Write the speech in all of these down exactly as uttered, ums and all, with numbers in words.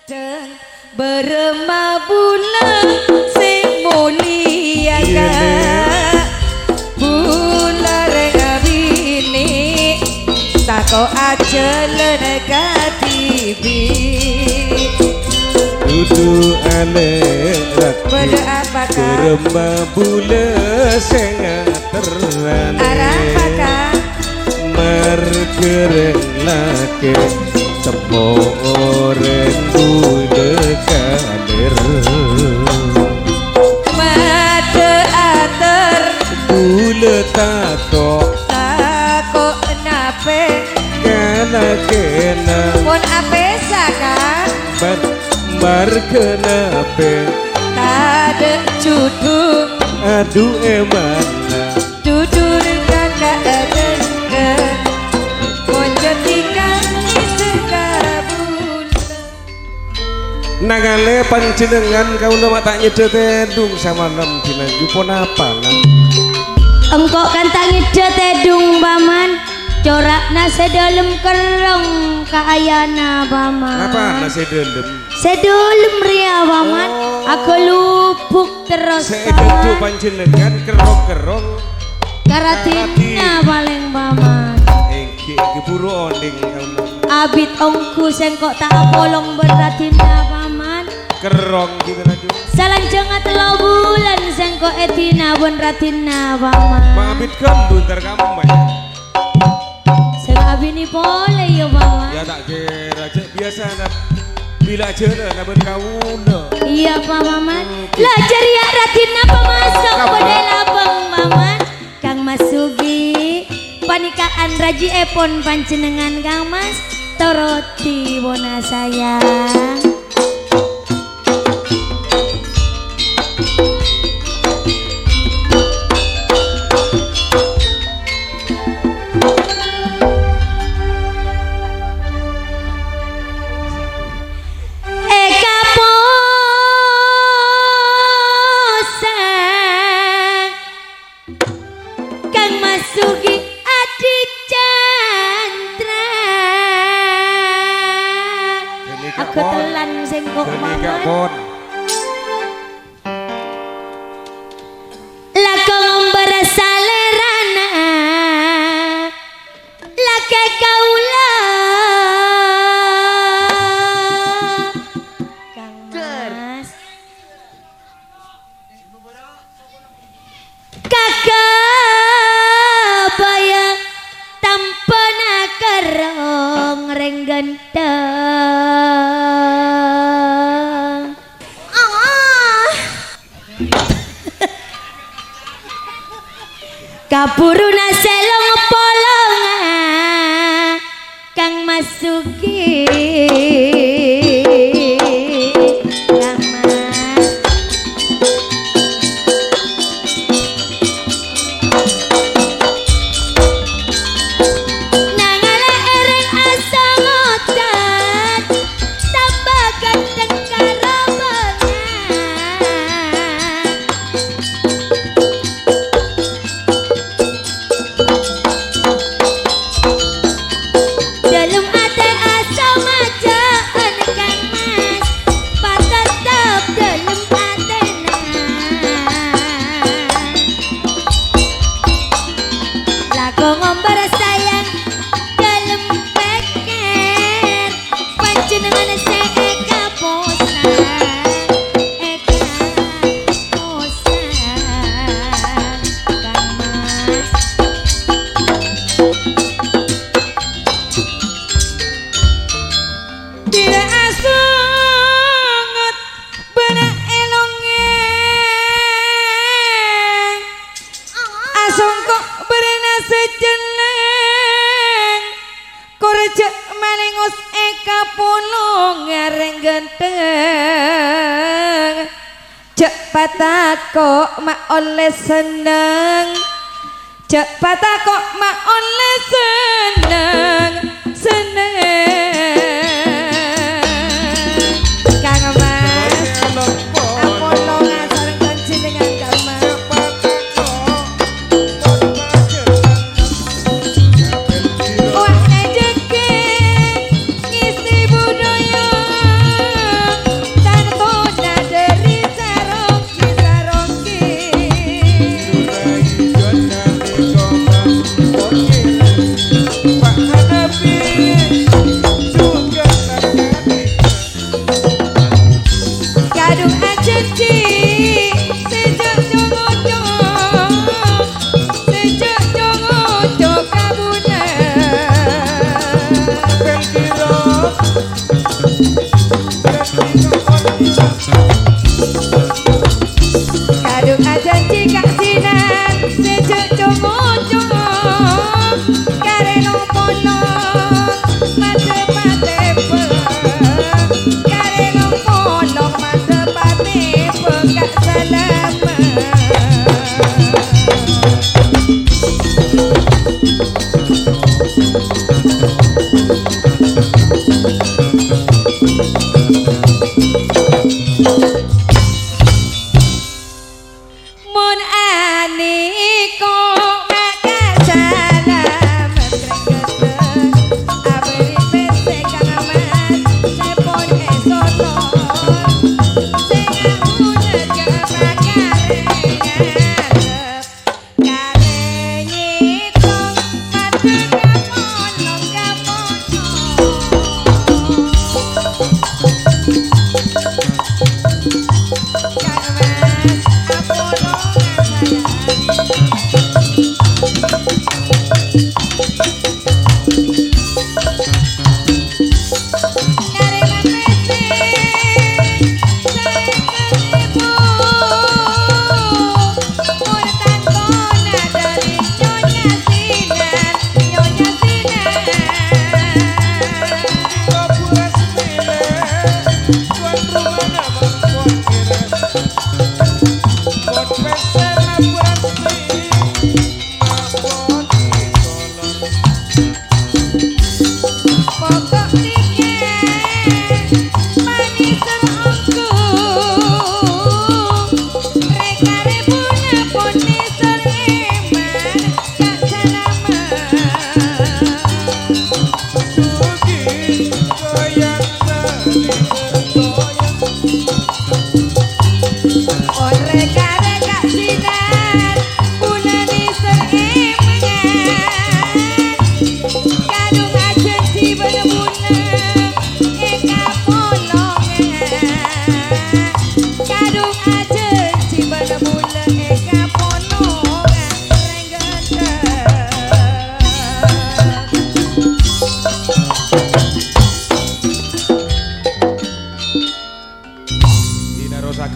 Bârâmma bulâ sè molja, Ka'? Bulâ rèng abinè tako' ajhâlân kadhibi'. Dudu alè' raddhin. Bâdâ apa, Ka'? Bârâmma bulâ sè ngaterranè. Arapa, Ka'? Marghâ rèng lakè' temmo orèng bulâ kalèr. Maddhâ atèr. Bulâ tako'. Tako' napè? Kalakèna. Pon apèsa, Ka'? Mar-, marghâ napè? Tadâ' jhudhu. Adu, è mana? Jhudhu rèng kakak dengdeng, pojhâ tinggal iseng kabulâ. Nangalè panjhennengngan kaulâ ma' ta' nyèddhâ tèdung samalem dinah, ju ponapa, Nang? Engko' kan ta' nyèddhâ tèdung, Paman. Cora'na sè dâlem kerrong kaaya'na, Paman. Napana sè dâlem? Sè dâlem rèya, Paman. Oh. Aghâlubuk terros, Paman. Sè èdhâddhu panjhennengngan kerrong-kerrong. Karadhinna palèng, Paman. Èngghi, èngghi, buru onèng, Paman. Abit ongghu sèngko' ta' apolong bân radhinna, Paman. Kerrong gitu, Raju. Salanjhângnga tello bulân sèngko' èdina bân radhinna, Paman. Ma' abit ghâllu entar kamu, Mas. Sè abinè polè, yâ, Paman. Yâ, ta' kèra, cè' biyasana bilâ jhâlâna bân kaulâ. Iyâ, Paman. Oke. La, jârèya radhinna pamaso' Apa? Bâdâ è labâng, Paman. Kang Mas Sugi, panèka anrajièpon panjhennengngan, Kang Mas. Toroti, wona sayang. È kaposa Kang Mas Sugi Adi Chandra. Ghânèka pon. Aghâtellan sèngko' Ghânèka Maman. Pon. Lako ngombâr salèrana. Lakè kaulâ. Kang Mas. Kakabâyâ tampana kerrong rèng ghântheng. Allah. Kabhuruna sè long-polonga Kang Mas Sugi, Kang Mas. Nangala èrèng asangotan, tambâ ghântheng karabângan. Dâlem atè asomajâ'ân Kang Mas, patettep dâlem atèna. Lako ngombâr sayang dâlem pèkkèr, panjhennengngan sè èkaposa, èkaposa, Kang Mas. Dira asongot bâna è longngè. Asongko' bârâna sajhelleng, kor jhâ' malèngos è kapolong arèng ghântheng. Jhâ' patako' ma' ollè senneng, jhâ' patako' ma' ollè senneng. Senneng, Kang Mas. Apolong asareng panjhennengngan, Kang Mas. Wah, rejeki istri budaya.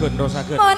Rosagun, Rosagun. Mon